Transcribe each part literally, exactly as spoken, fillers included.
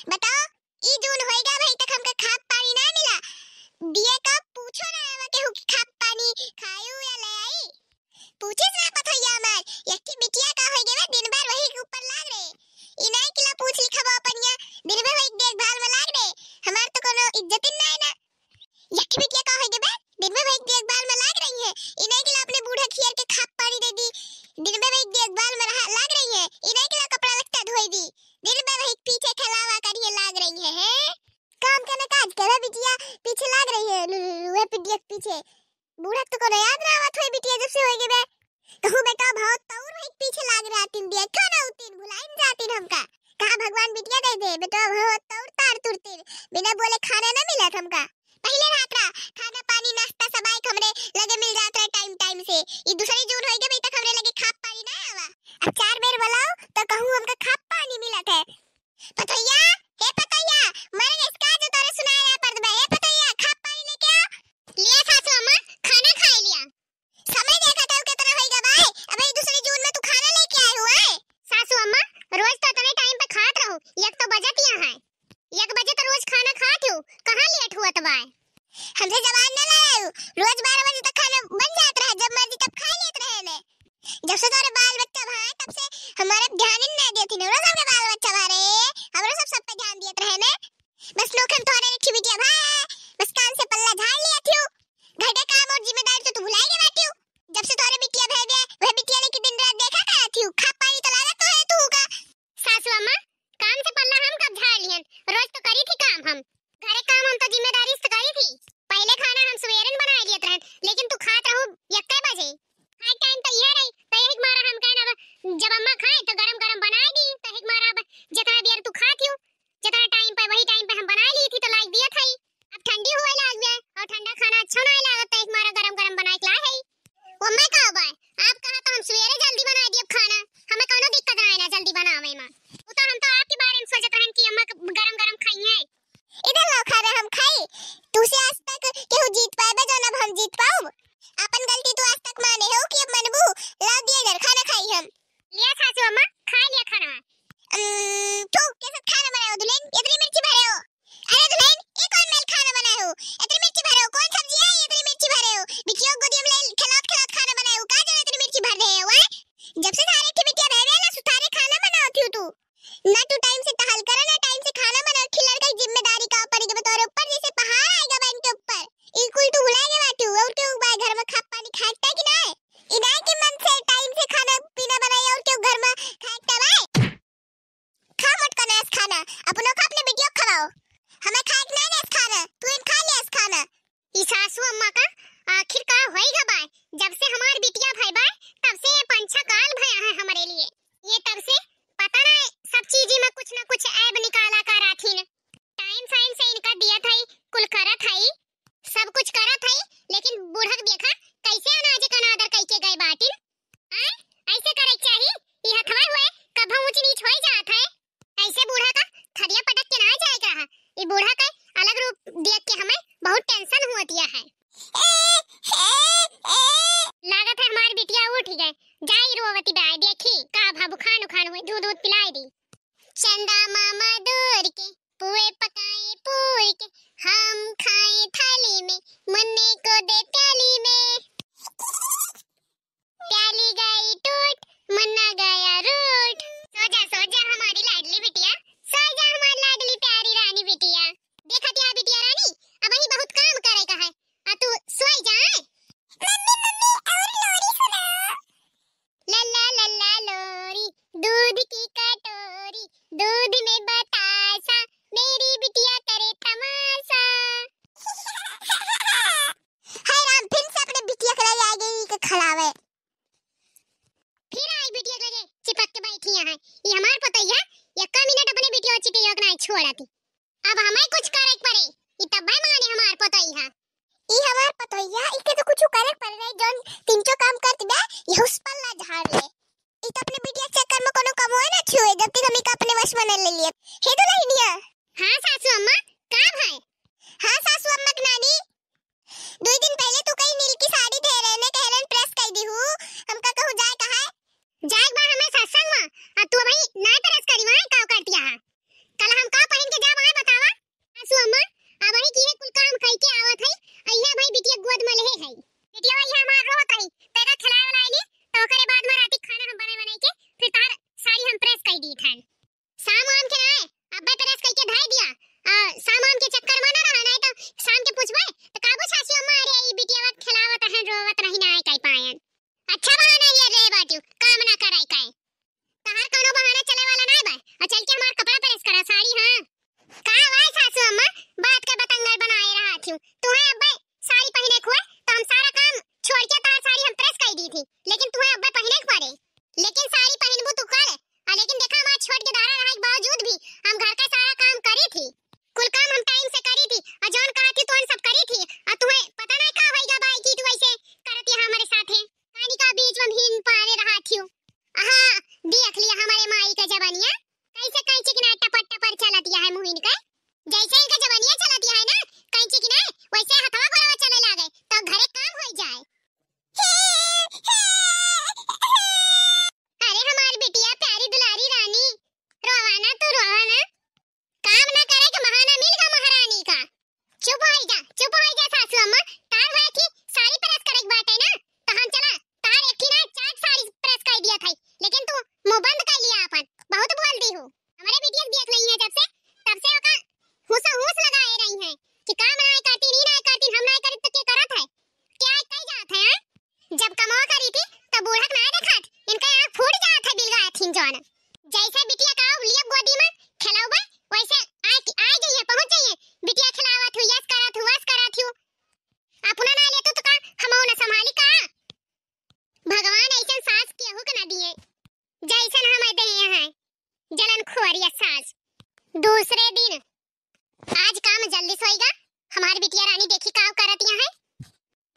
बताओ, ई जून होइगा, अबहीं तक हमका खाब पानी ना मिला। दिए का पूछो ना आवा केहू कि खाब पानी खायू या ले आई। पूछिस ना पतोहिया हमार, यक्खी बिटिया का होइगे बे, दिन भर वही के ऊपर लाग रहे। ई नाई किला पूछ लिखबो अपनिया, दिन भर वही के देखभाल में लाग रहे। हमार तो कोनो इज्जतिन नाई ना। यक्खी बिटिया का होइगे बे, दिन भर वही के देखभाल में लाग रही है। ई नाई किला अपने बूढ़ा खियर के खाब पानी दे दी, दिन भर वही के देखभाल में रहा, लाग रही है। ई नाई किला कपड़ा लत्ता धोई दी, दिन भर वही के पीछे खेलावा करिए लाग रही है, हैं? काम के ना काज के बे बिटिया पीछे लाग रही है, लु-, लु-, लु-, वह बिटिया के पीछे। बूढ़ा तो कोनो याद ना आवत होई बिटिया जब से होइगे बे। कहूँ बेटा बहुत तौर वही के पीछे लाग रहतिन, देखा ना उतिन, भुलाइन जातिन हमका। कहा भगवान बिटिया दे दे, बेटा बहुत तौर तार तुरतिन, बिना बोले खाना ना मिलत हमका। पहिले रहत रहा, खाना पानी नाश्ता सब आइके हमरे लगे मिल जात रहे टाइम टाइम से। ई दूसरी जून होइगे अबहीं तक हमरे लगे खाब पानी ना आवा। अब चार बेर बोलाओ तो कहूँ हमका खाब पानी मिलत है। पतोहिया, हे पतोहिया, मरे गइस का जो तोरे सुनाए ना पड़त बा। हे पतोहिया, खाब पानी लेके आ। लिया सासू अम्मा, खाना खाई लिया। समय देखा था कितना होइगा बाय, अबहीं दूसरी जून में तू खाना लेके आए हुआ है। सासू अम्मा, रोज तो इतने टाइम पे खात रहू, एक तो बजत यहाँ है, एक बजे तो रोज खाना खात हूँ, कहाँ लेट हुआ तो बाय? हमसे जबान ना लड़ायू, रोज बारह बजे तक खाना बन जात रहा, जब मर्जी तब खा लेत रहे ने। जब से तोरे बाल बच्चा भा तब से हमारे ध्यान ही ना देती ने, रोज हमरे बाल बच्चा भा रहे, हमरो सब, सब पे ध्यान दियत रहे ने। बस नोखे में तोहरे रखी बिटिया भा, बस कान से पल्ला झाड़ लिया थियो। घर के काम और जिम्मेदारी तो तू भुलाई गए बाटियो। जब से तोहरे बिटिया भे बे, वह बिटिया लेके दिन रात देखा करा थियो, खाब पानी तो लागा तो है तू का। सासू अम्मा, काम से पल्ला हम कब झाड़ लिहन? रोज तो करी थी काम हम। घरे काम हम तो जिम्मेदारी से करी थी। पहिले खाना हम सुबेरन बनाए लियत रहन, लेकिन तू खात रहू यक्के बजे। खाए टाइम तो यह रही, तो यही मारा हम कहना अब जब अम्मा खाए तो गरम गरम बनाए दी, तो यही मारा अब जितना देर तू खात हूँ, जितना टाइम पे वही टाइम पे हम बनाए ली थी तो लाइक दिया था ही। अब ठंडी हुए लाग जाए और ठंडा खाना अच्छा ना लागत, तो यही मारा गरम गरम बनाए के लाए है। वो मैं कहा बाय, आप कहा तो हम सवेरे जल्दी बना दिए खाना, हमें कोनो दिक्कत ना है ना जल्दी बनावे में। वो तो हम तो आपके बारे में सोचत रहन कि अम्मा क-, गरम गरम खाई है। इधर लाओ खाना हम खाई, तुसे आज तक केहू जीत पाए बे जौन अब हम जीत पाऊब? अपन गलती तू आज तक माने हो कि अब मनबू? लाओ दिए इधर खाना खाई हम। लिया सासू अम्मा, खा लिया खाना। अम, थू, कैसे खाना बनाए हो दुल्हन? इतनी मिर्ची भरे हो? अरे दुल्हन, ये कौन मेल खाना बनाए हो? इतनी मिर्ची भरे हो? कौन सब्जी है? इतनी मिर्ची भरे हो? बिटियों गोदी में ले खिलात खिलात खाना बनाए हो? का जाने इतनी मिर्ची भर रहे हो, हैं? जब से सारे की बिटिया रह गए ना, सुथारे खाना बनाओ थी तू। ना तू टाइम से टहल करा, ना टाइम से खाना बना, खिलड़ गई जिम्मेदारी का ऊपर, ये तोरे ऊपर जैसे पहाड़ आएगा बहन के ऊपर। ई कुल तू भुला गए बाटू, और केहू बा घर में खा पानी खाए कि ना? ई ना के मन से टाइम से खाना पीना बनाई और केहू घर में खाए के बाय? खा मत कनस खाना, अपनो खा अपने बिटियो खवाओ। हमें खाए के नहीं नस खाना, तू इन खा ले अस खाना। ई सासू अम्मा का आखिर का होई गा बाय? जब से हमार बिटिया भई बाय, तब से ये पंछा काल भया है हमरे लिए। ये तब से पता ना सब चीजी में कुछ ना कुछ ऐब निकाला का राथिन। टाइम साइम से इनका दिया था, कुल करत है, सब कुछ करत है, लेकिन बूढ़ा के देखा कैसे अनाज का अनादर कई के गए बाटिन। आय, ऐसे करे के चाही, ई हथवा हुए कभो ऊंच नीच होई जात है। ऐसे बूढ़ा का थरिया पटक के ना जाए के रहा। ई बूढ़ा के अलग रूप देख के हमें बहुत टेंशन हुआ दिया है। लागत है हमार बिटिया उठ गए, जाई रोवती बाय, देखी का भाबू खान उखान हुए, दूध दूध पिलाई दी। चंदा मामा दूर के पुए पकाए पूर के, हम खाए थाली में, मुन्ने को दे प्याली में। प्याली गई टूट, मुन्ना गया रूठ। सो जा, सो जा हमारी लाडली बिटिया, सो जा हमारी लाडली प्यारी रानी बिटिया। देखा त्या बिटिया रानी, अब ही बहुत काम करे का है, आ तू सोई जा। मम्मी, मम्मी, और लोरी सुनाओ। लल्ला लल्ला लोरी, दूध की कटोरी, दूध में बतासा, मेरी बिटिया करे तमाशा। हाय राम, फिर से अपने बिटिया के लगे आ गई के खिलावे। फिर आई बिटिया के लगे चिपक के बैठी यहाँ। ये हमार पतोहिया, यक्का मिनट अपने बिटिया चिके योग ना छोड़ती। अब हमें कुछ करे के पड़े, ई तब माने हमार पतोहिया। ई हमार पतोहिया, इके तो कुछ करे के पड़े नहीं, जौन तीन चो काम करती बे, ये उस पल्ला झाड़ ले। ई तो अपने बिटिया के चक्कर में कोनो कम होए ना छुए, जब तक हम इका अपने वश में न ले लिए। हे दुल्हनिया। हाँ सासू अम्मा, का भाई? हाँ सासू अम्मा के नानी, दो दिन पहले तू कहीं नील की साड़ी दे रहे ने, कह रहे प्रेस कर दी हूँ, हमका कहूँ जाए कहा है? जाए बा हमें सत्संग में, आ तू भाई ना प्रेस करी वहाँ का करती है? कल हम का पहन के दिन आज काम जल्दी से होइगा। हमार बिटिया रानी देखी काव करत यहाँ है,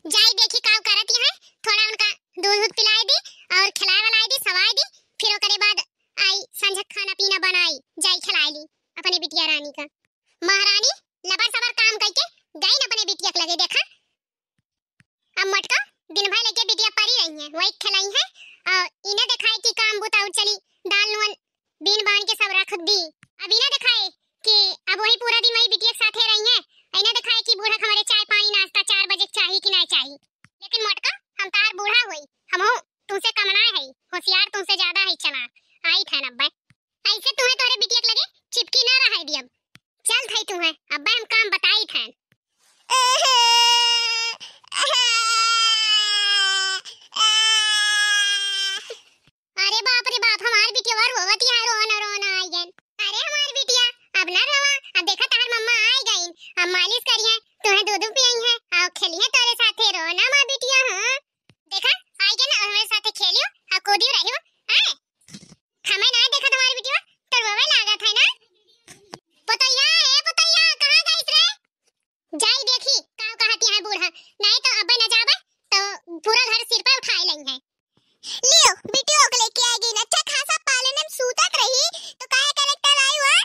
जाई देखी काव करत यहाँ है। थोड़ा उनका दूध दूध पिलाई दी और खिलाए वलाई दी, सवाई दी, फिर ओकरे बाद आई संझक खाना पीना बनाई, जाई खिलाई ली अपने बिटिया रानी का। महारानी लबर सबर काम करके गई न अपने बिटिया के लगे। देखा अब मोटका दिन भर लेके बिटिया परी रही है, वही खिलाई है और इन्हें दिखाए कि काम बुता और चली, दाल नून बीन बान के सब रख दी। अब इन्हें दिखाए कि अब वही पूरा दिन वही बिटिया के साथे रही है, इन्हें दिखाए कि बूढ़ा हमारे चाय पानी नाश्ता चार बजे चाही कि ना चाही। लेकिन मोटका हम तार बूढ़ा हुई, हम तुमसे कम ना है, होशियार तुमसे ज्यादा है, चला आई थे नब्बे। ऐसे तुम्हें तोहरे बिटिया के लगे चिपकी ना रहे दियब। चल थई तुम्हें, अब्बे हम काम बताई थैन। अरे बाप रे बाप, हमार बिटिया रोवत है, रोना रोना आई गन। अरे हमार बिटिया, अब ना रोवा, अब देखा तहार मम्मा आई गईन, अब मालिश करिए, तुम्हें दूध पियाई है, आओ खेलिए तोरे साथे, रोना माँ बिटिया, हाँ। देखा आई गन, हमारे साथे खेलियो, आ कूदियो रहियो, आए। हमें ना देखा तुम्हारी बिटिया, तो रोवे लागत है ना। पतैया, ए पतैया, कहाँ गईस रे? जाई देखी, का कहती है बूढ़ा, नहीं तो अबे न जाबे, तो पूरा घर सिर पे उठाए लेई है। लियो, बिटिया ओके लेके आ गई ना, अच्छा खासा पालने में सूतत रही, तो काहे कलेक्टर आई हुआ?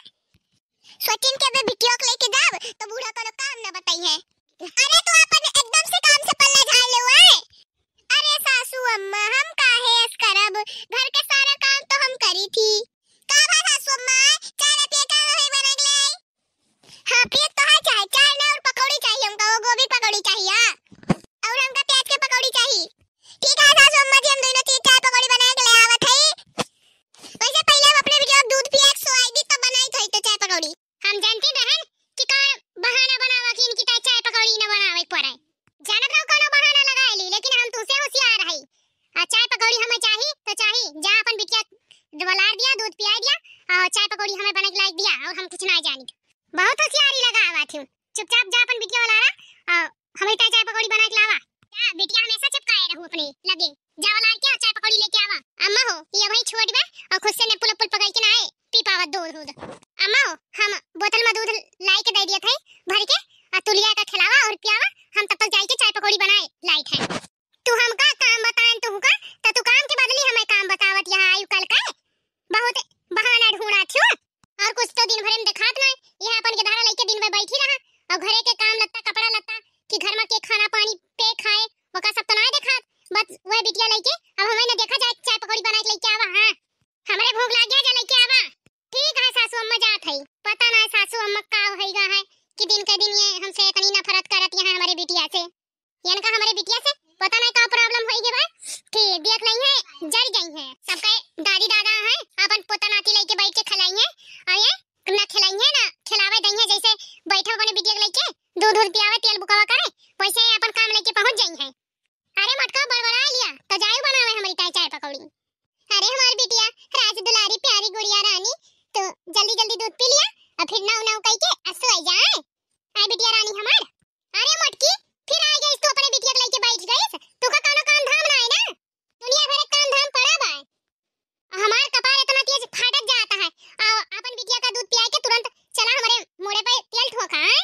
सोचिन के अबे बिटिया ओके लेके जाब, तो बूढ़ा कोनो काम न बताई है। अरे तू अपन एकदम से काम से पल्ला झाड़ ले हुआ है। अरे सासू अम्मा, हम काहे ऐस करब? घर के सारा काम तो हम करी थी। का भा सासू अम्मा, चाय ना पिए का वही बना के ले आई? हाँ, पिए तो है चाय, चाय ना और पकौड़ी चाहिए हमका, वो गोभी पकौड़ी चाहिए, हाँ। और हमका प्याज के पकौड़ी चाहिए। ठीक है सासू अम्मा जी, हम दोनों चीज चाय पकौड़ी बना के ले आवत है। वैसे पहले हम अपने बिटिया के दूध पिया के सोआई दी, तब बनाई थी तो चाय पकौड़ी। हम जानती रहन कि का बहाना बनावा कि इनकी ताई चाय पकौड़ी न बनावे के पड़े। जानत रहो कोनो बहाना लगाए ली, लेकिन हम तुमसे होशियार हई। आ चाय पकौड़ी हमें चाही तो चाही, जा अपन बिटिया के बुलार दिया, दूध पियाई दिया, और चाय पकौड़ी हमें बना के लाई दिया, और हम कुछ ना जानी। बहुत होशियारी लगावा थी, चुपचाप जा अपन बिटिया बुलारा, और हमें ताई चाय पकौड़ी बना के लावा। जा बिटिया हमेशा चिपकाए रहू अपने लगे, जा बुलार के चाय पकौड़ी लेके आवा। अम्मा हो, ये भाई छोट बा और खुद से ने पुल पुल पकड़ के ना आए, पी पावा दूध दूध। अम्मा हो, हम बोतल में दूध लाई के दे दिया थे भर के, आ तुलिया का खिलावा और पियावा, हम तब तक जाई के चाय पकौड़ी बनाए लाई थे। तू हमका काम बताएन तू का, त तू काम के बदली हमें काम बतावत यहाँ आयु कल का। बहुत बहाना ढूंढा थियो, और कुछ तो दिन भरे में दिखात ना। यहाँ अपन के धारा लेके दिन भर बैठी रहा, और घरे के काम लत्ता, कपड़ा लत्ता, कि घर में के खाना पानी पे खाए, वका सब तो ना दिखात। बस वह बिटिया लेके अब हमें न देखा जाए, चाय पकौड़ी बना के लेके आवा। हाँ, हमरे भूख लाग गया, जा लेके आवा। ठीक है सासू अम्मा, जात है। पता ना सासू अम्मा का होइगा है कि दिन के दिन ये हमसे इतनी नफरत करत यहाँ हमारे बिटिया से। इनका हमारे बिटिया से पता ना का problem होइगे बा कि देख नहीं है, जर गई है। सबके दादी दादा है, अपन पोता नाती लेके बैठ के खिलाई है, और ये ना खिलाई है ना खिलावे दई है। जैसे बैठो अपने बिटिया के लेके दूध दूध पियावे, तेल बुकावा करे, वैसे ही अपन काम लेके पहुँच जाई है। अरे मटका बड़बड़ा लिया, तो जायू बनावे हमारी ताई चाय पकौड़ी। अरे हमारी बिटिया, राज दुलारी प्यारी गुड़िया रानी, तो जल्दी जल्दी दूध पी लिया और फिर नाव नाव कई के असो आई जाए। आई बिटिया रानी हमार। अरे मटकी, फिर आ गई तू अपने बिटिया के लेके बैठ गई। तू का कोनो काम धाम ना है ना? दुनिया भर के काम धाम पड़ा बा। हमार कपार इतना तेज फाटत जाता है। आ, अपन बिटिया का दूध पिया के तुरंत चला हमारे मुड़े पे तेल ठोका है।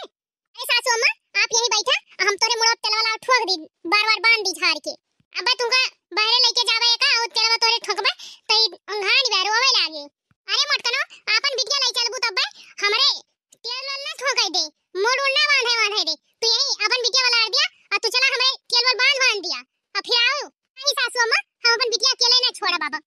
अरे सासू अम्मा, आप यहीं बैठा, हम तोरे मुड़वा पे तेलवा लाव ठोक दी, बार बार बांध दी झाड़ के। अब्बे तुमका बहरे लेके जावे का, और तेलवा तोरे ठोकबे, तो ई ओंघान बे रोवे लागे। अरे मोटकनो, आपन बिटिया लाई चलबू तब्बे, हमरे तेल वेल ना ठोके दे, मुड़ उड़ ना बांधे बांधे दे। तू यहीं आपन बिटिया वाला आड़ दिया, और तू चला हमरे तेल वेल बांध बांध दिया, और फिर आओ। नहीं सासू अम्मा, हम अपन बिटिया अकेले ना छोड़ा बाबा।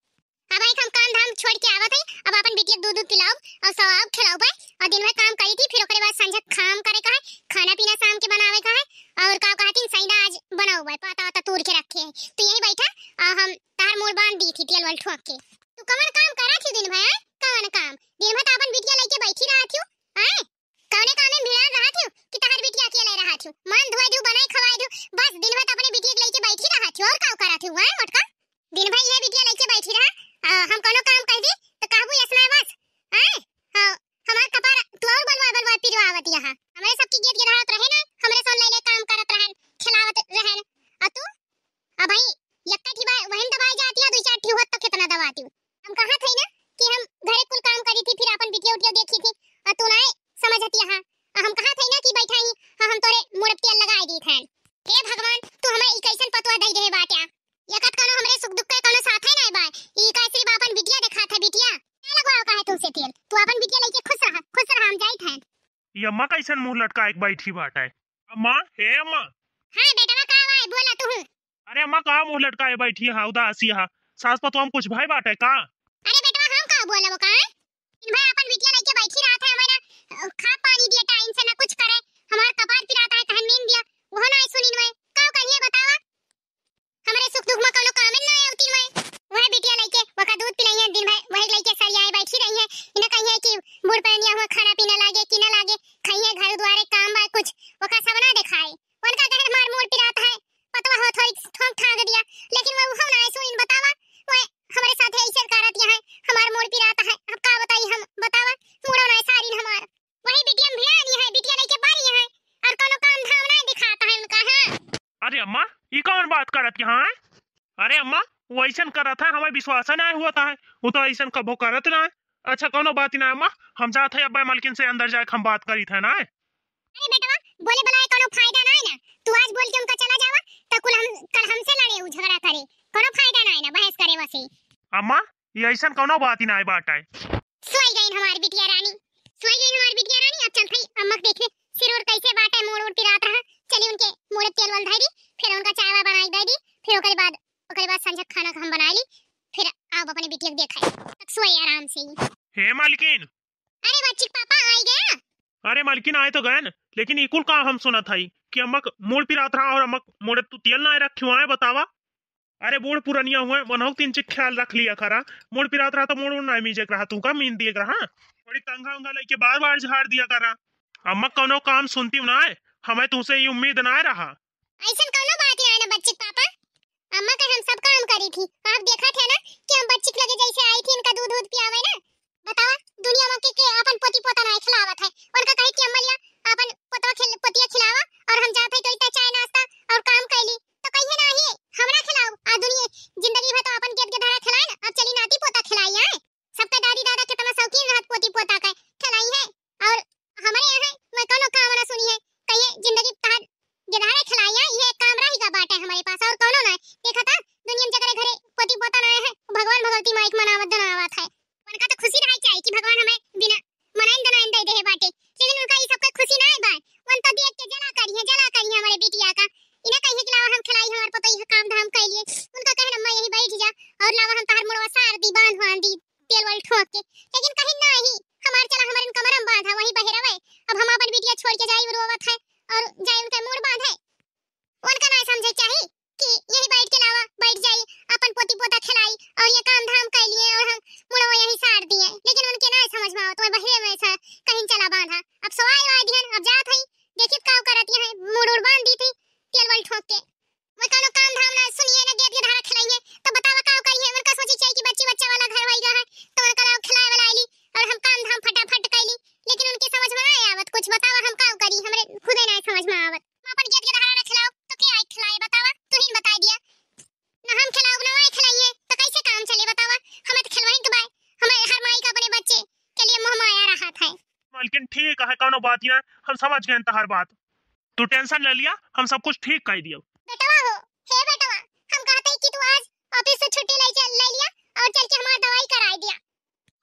अब एक हम काम धाम छोड़ के आवत है, अब अपन बिटिया दूध दूध पिलाओ और सवाओ खिलाओ बे, और दिन भर काम करी थी, फिर ओकरे बाद संझा काम करे का है, खाना पीना शाम के बनावे का है, और का कहती सैदा आज बनाओ बे, पाता वाता तूर के रखे है, तू यहीं बैठा, और हम तार मुड़ बांध दी थी तेल वेल ठोक के। तू कवन काम करा थी दिन भर, हैं? कवन काम? दिन भर तो अपन बिटिया लेके बैठी रहा थी, हैं? कौने काम में भिड़ान रहा थी कि तहार बिटिया अकेले रहा थी? मान धोए दू, बनाए खवाए दू, बस दिन भर तो अपने बिटिया के लेके बैठी रहा थी, और का करा थी, हैं मोटका? दिन भर ये बिटिया लेके बैठी रहा, आ, हम कोनो काम कह दी तो कहबू यसना बस, हैं? हाँ, हमार कपार तू और बलवा बलवा ई अम्मा कइसन मुँह लटकाए के बैठी बाटे? अम्मा, हे अम्मा। हाँ बेटवा, का भाई, बोला तू। अरे अम्मा, का मुँह लटकाए बैठी हा, उदासी हा? सास पतोह में कुछ भय बाटे का? अरे बेटवा, हम का बोलब का? दिन भर अपन बिटिया लइके बैठी रहत है, हमें ना, अ, खा पानी दिया टाइम से, ना कुछ करे। हमार कपार पिरात है, कहन नींद दिया, वो ना सुनिन में। का करिए बतावा? हमरे सुख दुख में कौनो काम ना आवती में। वह बिटिया लइके, वका दूध पिलाई है दिन भर, वही लइके सरियाए बैठी रही है। इन्हें कही है कि बूढ़ पुरनिया हुआ, खाना पीना लागे कि ना लागे, खाइए घर द्वारे काम बा कुछ, वका सब ना दिखाए। उनका कहे हमार मूड़ पिरात है, पतवा हो थोड़ी ठोंक ठाक दिया, लेकिन वो हम ना सुनिन बतावा, वो हमरे साथ ऐसे करत यहाँ है, हमार मूड़ पिरात है, अब का बताई हम, बतावा, मूड़ो ना सारिन हमार। वही बिटिया में भिड़ानी है, बिटिया लइके बारी है, और कोनो काम धाम ना दिखाता है उनका, हाँ। अरे अम्मा, ई कौन बात करत यहाँ है? अरे अम्मा, वो ऐसन करत है, हमें विश्वास ना होता है, वो तो ऐसन कबो करत ना है। अच्छा, कोनो बात ना अम्मा, हम जात है अब्बे मलकिन से अंदर जाके हम बात करी थे ना। अरे बेटवा, बोले बलाए कोनो फायदा ना है ना, तू आज बोल के उनका चला जावा, तो कुल हम, कल हमसे लड़े, उ झगड़ा करे, कोनो फायदा ना है ना, बहस करे वसे। अम्मा, ये ऐसन कौनो बात ही ना है बाटे। सोई गई हमार बिटिया रानी, सोई गई हमार बिटिया रानी। अब चलत हई अम्मा के देखे सिर उर कैसे बाटे, मूड़ उड़ पिरात रहा। चली उनके मूड़े तेल वल धरी, फिर उनका चाय वाय बनाई दे दी, फिर ओकरे बाद, ओकरे बाद संझा खाना हम बनाई ली, फिर आप अपने बिटिया के देखे। तक सोई आराम से ही। हे मालकिन। अरे बच्ची के पापा आई गया। अरे मालकिन आए तो गए न, लेकिन इकुल का हम सुनत हई कि अम्मा के मूड़ पिरात रहा और अम्मा के मूड़े तू तेल ना रखी हुआ है, बतावा। अरे बूढ़ पुरनिया हुए, मनहु तीन चीज ख्याल रख लिया करा। मूड़ पिरात रहा तो मूड़ उड़ ना मीजे के रहा, तू का मीन दिए के रहा। थोड़ी कंघा उंघा लइके बार बार झाड़ दिया करा। अम्मा कौनो काम सुनती ना है, हमें तुमसे ये उम्मीद ना रहा। ऐसन कौनो बात ना है ना बच्ची के पापा, अम्मा के हम सब काम करी थी। आप देखा थे ना कि हम बच्ची के लगे जैसे आई थी इनका दूध दूध पियावे ना, बतावा, दुनिया में के, के अपन पोती पोता ना खिलावत है। उनका कहे कि अम्मा लिया अपन पोतवा खिल-, पोतिया खिलावा और हम जात है तो इतना चाय नाश्ता और काम कैली। तो कहिए ना ही, हमरा खिलाओ। आ दुनिया जिंदगी भर तो अपन गेद गेदहरा खिलाए ना, अब चली नाती पोता खिलाई आए। सबका दादी दादा कितना शौकीन रहत पोती पोता के खिलाई है। और हमरे यहाँ मैं कौनो काम ना सुनी है, कहिए जिंदगी तहार गेदहरा खिलाई है, ये काम रही का बाटे हमारे पास और कौनो ना है। देखा था दुनिया में जकरे घरे पोती पोता ना है, भगवान भगवती माई के मनावत दनावत है। उनका तो खुशी रही चाहिए कि भगवान हमें बिना मनाइन दनाइन दे दे बाटे, लेकिन उनका ई सबका खुशी ना बा। उन तो देख के जला करी है, जला करी है हमारे बिटिया का। इन्हें कहिए कि लावा हम खिलाई, हमारे पतोह यह काम धाम कर लिए। उनका कहना अम्मा यही बैठ जा और लावा हम तहार मुड़वा सार दी, बांध बांध दी, तेल वल ठोक के। लेकिन कहीं ना ही हमार चला हमारे कमर में बांधा, वही बहे रहे। अब हम अपन बिटिया छोड़ के जाई रोवत है और जाई उनके मूड़ बांधे। उनका ना समझे चाहिए कि यही बैठ के लावा, बैठ जाई, अपन पोती पोता खिलाई और ये काम धाम कर लिए और हम मुड़वा यही सार दिए। लेकिन उनके ना समझ में आवत, वही बहरे में ऐसा कहीं चला बांधा। अब सोवाई वाई दिहन, अब जात हई, देखित काव करत है, मूड़ उड़ बांध दी थी, तेल वल ठोक के। वो कौनो काम धाम ना सुनिए ना, गेद गेदहरा खिलाइए, तो बतावा काव करिए। उनका सोची चाहिए कि बच्ची बच्चा वाला घर वही रहा है, तो उनका लाव खिलाए वाला आइली और हम काम धाम फटाफट कैली, लेकिन उनके समझ में ना आवत कुछ। बतावा हम काव करी, हमरे खुदे ना समझ में आवत। हम अपन गेद गेदहरा ना खिलाओ तो के आई खिलाए, बतावा, तू ही बता दिया। ना हम खिलाओ ना वही खिलाइए, तो कैसे काम चले बतावा? हमें तो खिलवाई के बाय, हमें हर माई का अपने बच्चे के लिए मोह माया रहत है। मालकिन ठीक है, कौनो बात ही ना, हम समझ गए तहार बात। तू टेंशन ले लिया, हम सब कुछ ठीक कर दियो। बेटवा हो, हे बेटवा, हम कहते हैं कि तू आज ऑफिस से छुट्टी ले चल, ले लिया और चल के हमार दवाई कराई दिया।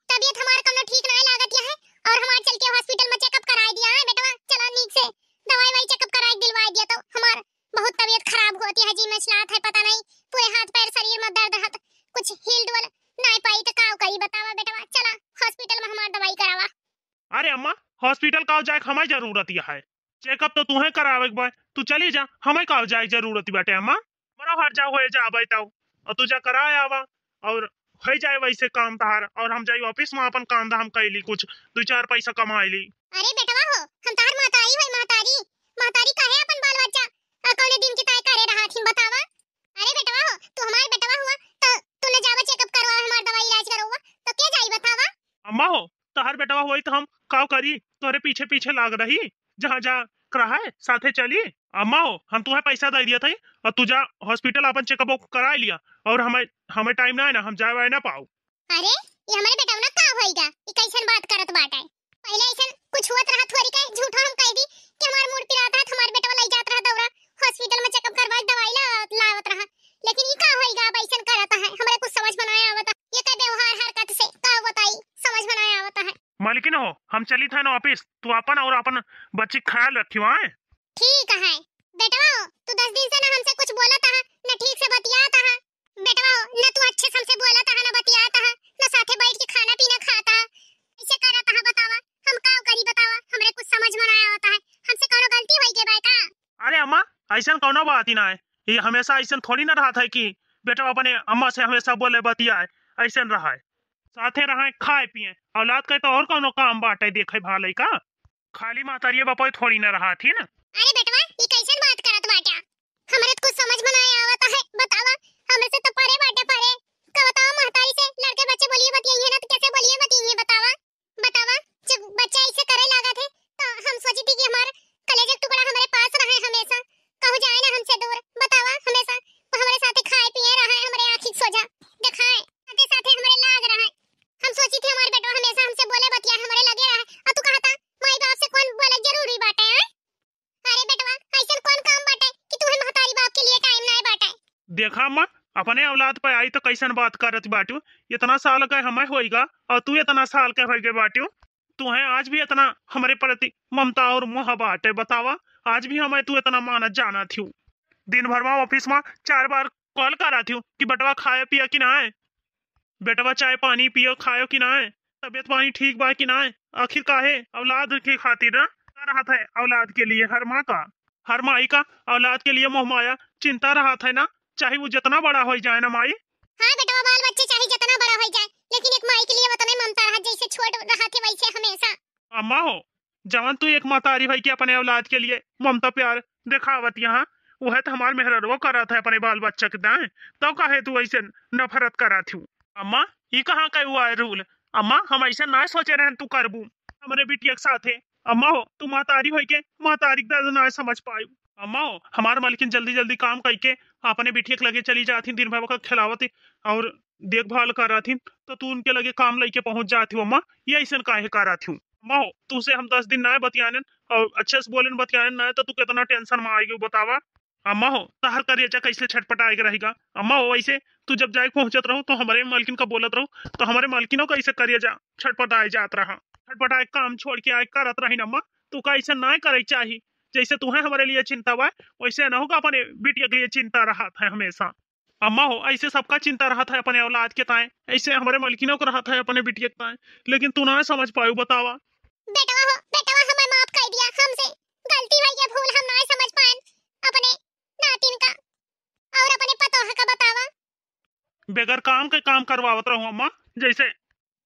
तबीयत हमार कौनो ठीक ना लागत है और हमार चल के हॉस्पिटल में चेकअप कराई दिया है बेटवा। चला नीक से दवाई वाई चेकअप कराई दिलवाई दिया, तो हमार बहुत तबीयत खराब होती है जी, मचलात है, पता नहीं पूरे हाथ पैर शरीर में दर्द है, कुछ हिल डुल ना पाई तो का करी बतावा बेटवा। चला हॉस्पिटल में हमार दवाई करावा। अरे अम्मा, हॉस्पिटल का जाए के हमें जरूरत है, चेकअप तो तुहे करावे के बा, तू चली जा, हमें का जाए के जरूरत बाटे अम्मा। मरा हर जा होए जा आवे तो, और तू जा कराए आवा, और हो जाए वैसे काम तहार, और हम जाई ऑफिस में अपन काम धाम कैली, कुछ दो चार पैसा कमाई ली। अरे बेटवा हो, हम तहार महतारी होई, महतारी, महतारी काहे अपन बाल बच्चा, आ, कौने दिन की तय करे रहा थी बतावा? अरे बेटवा हो, तू हमार बेटवा हुआ, तो तू न जावा चेकअप करवा, हमार दवाई इलाज करवा, तो के जाई बतावा? अम्मा हो, तहार बेटवा होई तो हम काव करी, तोहरे पीछे पीछे लाग रही, जहाँ जा रहा है साथे चली। अम्मा हो, हम तुहे पैसा दे दिया था और तू जा हॉस्पिटल अपन चेकअप कराए लिया, और हमें, हमें टाइम ना है ना, हम जाए वाए ना पाओ। अरे, ये हमारे बेटवा ना का होइगा? ये कैसन बात करत बाटे? पहले ऐसन कुछ हुआ रहा थोड़ी के, झूठो हम कह दी कि हमार मूड़ पिरात रहा, हमार बेटवा लई जात रहा दौरा, हॉस्पिटल में चेकअप करवा, दवाई ला, लावत रहा, लेकिन ये का होइगा? अब ऐसन करत है, हमरे कुछ समझ में ना आवत है। ये का व्यवहार हरकत से का बताई, समझ में ना आवत है। मालकिन, ओ, हम चलित है ना office, तू अपन और अपन बच्ची क ख्याल रखियो, आए? ठीक है। बेटवा हो, तू दस दिन से ना हमसे कुछ बोलत है, ना ठीक से बतियात है। बेटवा हो, ना तू अच्छे से हमसे बोलत है, ना बतियात है, ना साथे बैठ के खाना पीना खात है। ऐसे करत है बतावा, हम का करी बतावा, हमरे कुछ समझ में ना आवत है, हमसे कौनो गलती होई गई बा का? अरे अम्मा, ऐसन कौनो बात ही ना है। ये हमेशा ऐसन थोड़ी ना रहत है कि बेटा अपने अम्मा से हमेशा बोले बतियाए, ऐसन रहा है। साथे रहा है, खाए पिए, औलाद के तो और कौनो काम बाटे देखे भाले का? खाली महतारिये बापे थोड़ी ना रहत ही ना। अरे बेटवा, ई कैसन बात करत बाटा? हमरे तो कुछ समझ में ना आवत है, बतावा, हमरे से तो परे बाटे परे। का बतावा, महतारी से लड़के बच्चे बोलिए बतियाई है ना, तो कैसे बोलिए बतियाई है, बतावा? बतावा, जब बच्चा ऐसे करे लागत है, तो हम सोची थी कि हमार कलेजे के टुकड़ा हमरे पास रहे हमेशा, कहूँ जाए ना हमसे दूर। बतावा, हमेशा वो हमरे साथे खाए पिए रहे, हमरे आँखी के सोझा देखाए, साथे साथे हमरे लाग रहे। हम सोची थी हमार बेटवा हमेशा हमसे बोले बतियाए, हमरे लगे रहे, और तू कहता माई बाप से कौन बोले जरूरी बाटे, हैं? अरे बेटवा, ऐसन कौन काम बाटे कि तुहे महतारी बाप के लिए time नाय बाटे? देखा अम्मा, अपने औलाद पे आई तो कैसन बात करत बाटू। इतना साल के हमें होइगा और तू इतना साल के होइगे बाटू। तुहे आज भी इतना हमरे प्रति ममता और मोह बाटे, बतावा, आज भी हमें तू इतना मानत जानत हूँ। दिन भर में office में चार बार call करत हूँ कि बेटवा खाए पिए कि नाय, बेटवा चाय पानी पियो, खायो कि नाय, तबियत पानी ठीक बा कि नाय? आखिर काहे औलाद के खातिर ना रहत है, औलाद के लिए हर माँ का, हर माई का औलाद के लिए मोह माया चिंता रहत है ना, चाहे वो जितना बड़ा हो जाए ना माई। हाँ बेटवा, बाल बच्चे चाहे जितना बड़ा हो जाए, लेकिन एक माई के लिए उतना ही ममता रहत, जैसे छोट रहत है वैसे हमेशा। अम्मा हो, जवन तू एक महतारी भई के अपने औलाद के लिए ममता प्यार देखावत यहाँ, वह तो हमार मेहररुआ करत है अपने बाल बच्चा के दाएं, तो काहे तू ऐसे नफरत करत हूँ? अम्मा, ई कहाँ का हुआ है rule? अम्मा, हम ऐसे ना सोचे रहन तू करबू हमरे बिटिया के साथे। अम्मा हो, तू महतारी होई के महतारी के दर्द ना समझ पायू। अम्मा हो, हमार मालकिन जल्दी जल्दी काम कई के अपने बिटिया के लगे चली जात ही, दिन भर ओकर खिलावत ही और देखभाल करत ही, तो तू उनके लगे काम लइके पहुँच जात ही। अम्मा, ये ऐसन काहे करत हूँ? अम्मा हो, तुझसे हम दस दिन ना बतियानन और अच्छे से बोलन बतियानन ना, तो तू कितना tension में आएगी बतावा। अम्मा हो, तहर करेजा कैसे छटपटाए के रहेगा? अम्मा हो, ऐसे तू जब जाए पहुँचत रहो तो हमारे मालकिन का बोलत रहो, तो हमारे मालकिनों का ऐसे करेजा छटपटाए जात रहा, छटपटाए काम छोड़ के आए करत रही अम्मा। तू का ऐसे ना करे चाही, जैसे तुहे हमारे लिए चिंता बा, वैसे ना होगा अपने बिटिया के लिए चिंता रहत है हमेशा। अम्मा हो, ऐसे सबका चिंता रहत है अपने औलाद के ताए, ऐसे हमारे मालकिनों को रहत है अपने बिटिया के ताए, लेकिन तू ना समझ पायू बतावा। बेटवा हो, बेटवा हमें माफ कर दिया, हमसे गलती भई है, भूल हम ना समझ पाएन अपने नातिन का और अपने पतोह का बतावा। बेगर काम के काम करवावत रहो अम्मा, जैसे।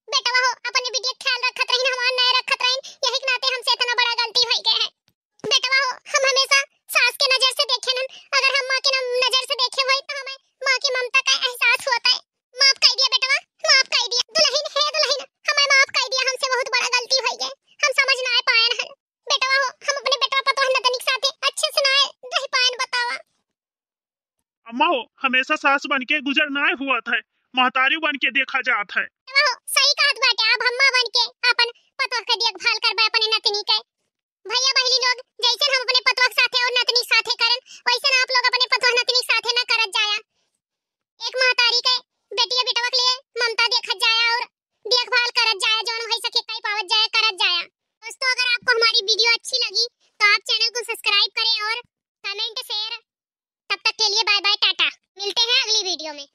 बेटवा हो, अपने बिटिया के ख्याल रखत रहिन, हमार नाय रखत रहिन, यही के नाते हमसे इतना बड़ा गलती होई गए है। बेटवा हो, हम हमेशा सास के नजर से देखे नन, अगर हम माँ के न-, नजर से देखे होई तो हमें माँ की ममता का एहसास होता है। माफ कर दिया बेटवा, माफ कर दिया। दुल्हन, हे दुल्हन, हमें माफ कर दिया, हमसे बहुत बड़ा गलती होई गए, हम समझ ना पाए हन। बेटवा हो, हम अपने बेटवा पतोह नतनी के साथे अच्छे से ना रह पाएन, बतावा। अम्मा हो, हमेशा सास बन के गुजर ना हुआ था, महतारी बन के देखा जात है। अम्मा हो, सही कहत बाटे, अब अम्मा बन के अपन पतोह के देखभाल करबे अपने नतनी के। भैया बहिनी लोग, जैसे हम अपने पतोह के साथे और नतनी के साथे करन, वैसे ना आप लोग अपने पतोह नतनी के साथे ना करत जाया। एक महतारी के बेटिया बेटवा के लिए ममता देखत जाया और देखभाल करत जाया, जौन हो सके कई पावत जाया, करत जाया। दोस्तों, अगर आपको हमारी video अच्छी लगी तो आप channel को subscribe करें और comment, share। तब तक के लिए bye bye, टाटा, मिलते हैं अगली video में।